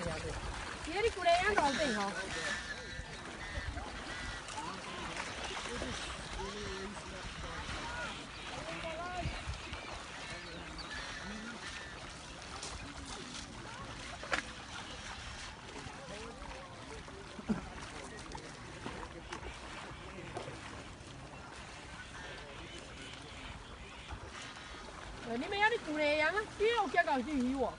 Tiab li kuv de nyob nrog tej hov. Ni me nyob li kuv ne, yog tib ua kiag kom yus hiv ua.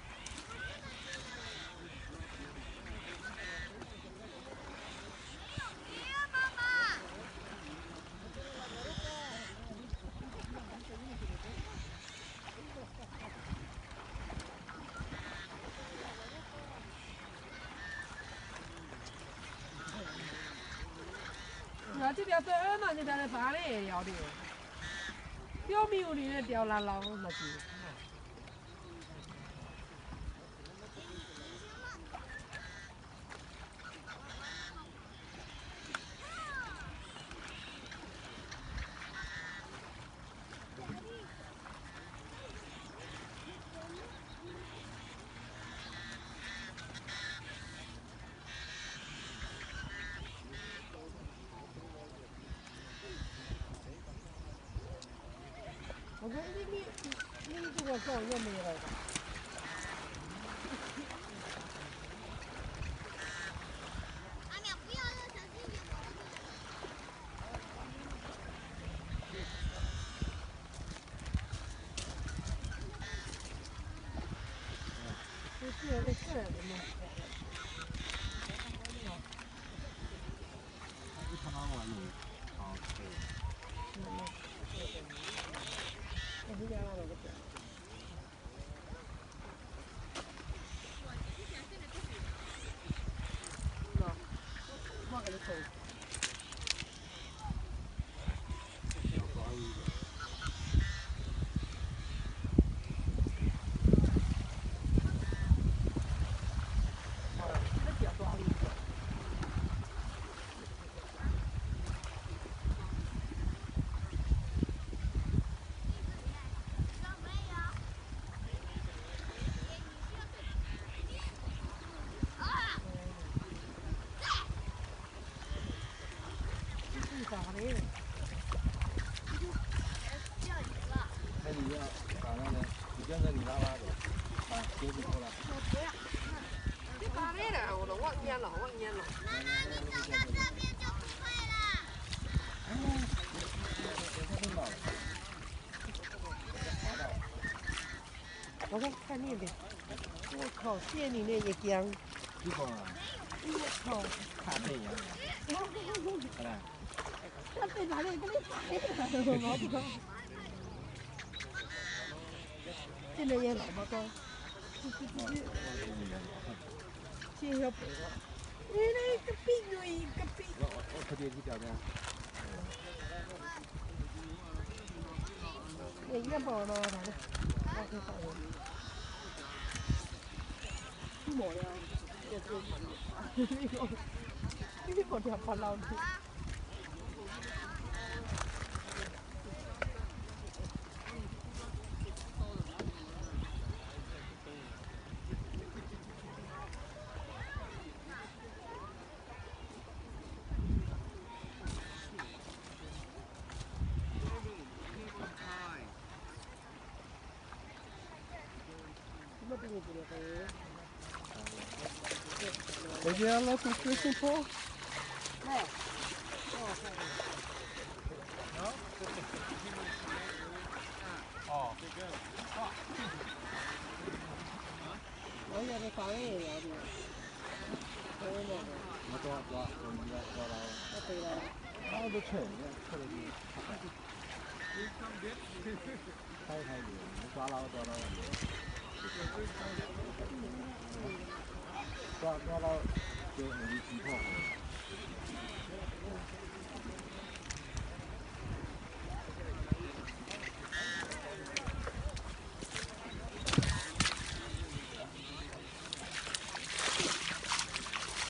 Lawv tsis tias peb no ces tas li pab ne, yog li. Peb me ua li tias la laus no ces. Ua khav siab ni ne, yog kiag. Tej no yog los mas koj, tsis yog pem, kab pib, kab pib. Nyiaj npaum no. Ib pom tias pog laus.